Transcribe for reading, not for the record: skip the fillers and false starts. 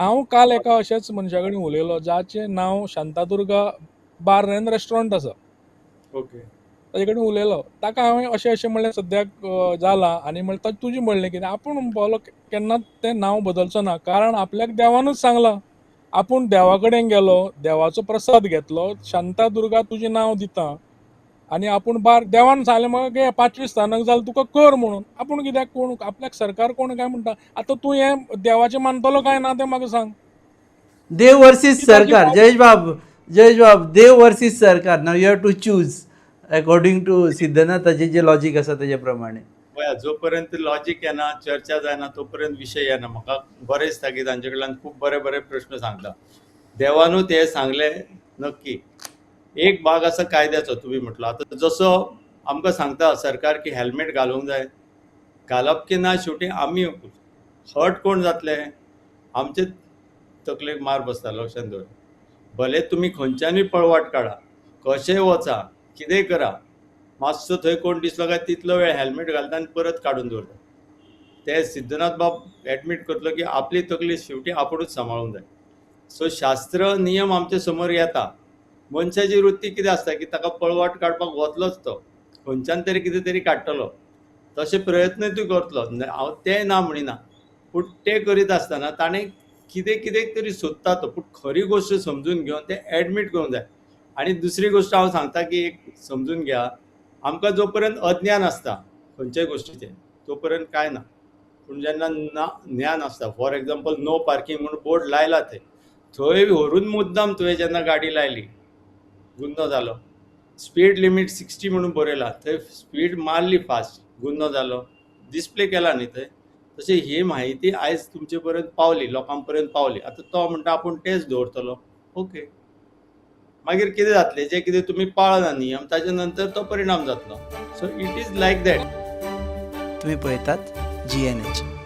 हांव काल एका अशाच मनशा कडेन उलयलो जाचें नांव शांतादुर्गा बार एंड रेस्टॉरंट आसा. ताजे कडेन उलयलो, ताका हांवें अशें अशें म्हणलें सद्याक जालां आनी म्हणलें तुजें म्हणलें कितें आपूण म्हणपालो केन्नाच तें नांव बदलचो ना, कारण आपल्याक देवानूच सांगलां. आपूण देवा कडेन गेलो, देवाचो प्रसाद घेतलो, शांतादुर्गा तुजें नांव दिता आनी आपूण बार देवान सांगलें म्हाका घे पांचवी स्थानक जालें तुका कर म्हणून. आपूण कित्याक कोण आपल्याक सरकार कोण काय म्हणटा आतां तूं हें देवाचें मानतलो काय ना तें म्हाका सांग. देव वर्सीस सरकार. जयेश बाब, जयेश बाब, देव वर्सीस सरकार. Now you have to choose according to सिद्धनाथाचें जें लॉजीक आसा तेजे प्रमाणे. पळया, जोपर्यंत लॉजीक येना, चर्चा जायना, तोपर्यंत विशय येना. म्हाका बरें दिसता की तांचे कडल्यान खूब बरे बरे प्रश्न सांगता. देवानूच हें सांगलें नक्की. एक भाग आसा कायद्याचो, तुमी म्हटलो आतां जसो आमकां सांगता सरकार की हेल्मेट घालूंक जाय, घालप की ना शेवटी आमी हर्ट कोण जातले, आमचे तकलेक मार बसता. लक्षात दवर, भले तुमी खंयच्यानूय पळवाट काडा, कशेंय वचा, कितेंय करा, मातसो थंय कोण दिसलो काय तितलो वेळ हेल्मेट घालता आनी परत काडून दवरता. ते सिद्धनाथ बाब एडमीट करतलो की आपली तकली शेवटी आपुणूच सांबाळूंक जाय. सो शास्त्र नियम आमचे समोर येता. मनशाची वृत्ती कितें आसता की ताका पळवाट काडपाक वतलोच तो, खंयच्यान तरी कितें तरी काडटलो, तशे प्रयत्न तूं करतलो. हांव तें ना म्हणिना, पूण तें करीत आसतना ताणें कितें कितें तरी सोदता तो, पूण खरी गोश्ट समजून घेवन तें एडमीट करूंक जाय. आनी दुसरी गोश्ट हांव सांगता की एक समजून घ्या, आमकां जो पर्यंत अज्ञान आसता खंयच्याय गोश्टीचें तो पर्यंत कांय ना, पूण जेन्ना ना ज्ञान आसता, फॉर एग्जाम्पल नो पार्कींग म्हणून बोर्ड लायला थंय, थंय व्हरून मुद्दाम तुवें जेन्ना गाडी लायली गुन्नो जालो. स्पीड लिमीट 60 म्हणून बरयला थंय स्पीड मारली फास्ट गुन्नो जालो, डिस्प्ले केला न्ही थंय. तशें ही म्हायती आयज तुमचे पर्यंत पावली, लोकां पर्यंत पावली. आतां तो म्हणटा आपूण तेच दवरतलो, ओके, मागीर कितें जातलें, जें कितें तुमी पाळना नियम ताजे नंतर तो परिणाम जातलो. So it is like that. तुम्ही पळयतात GNH.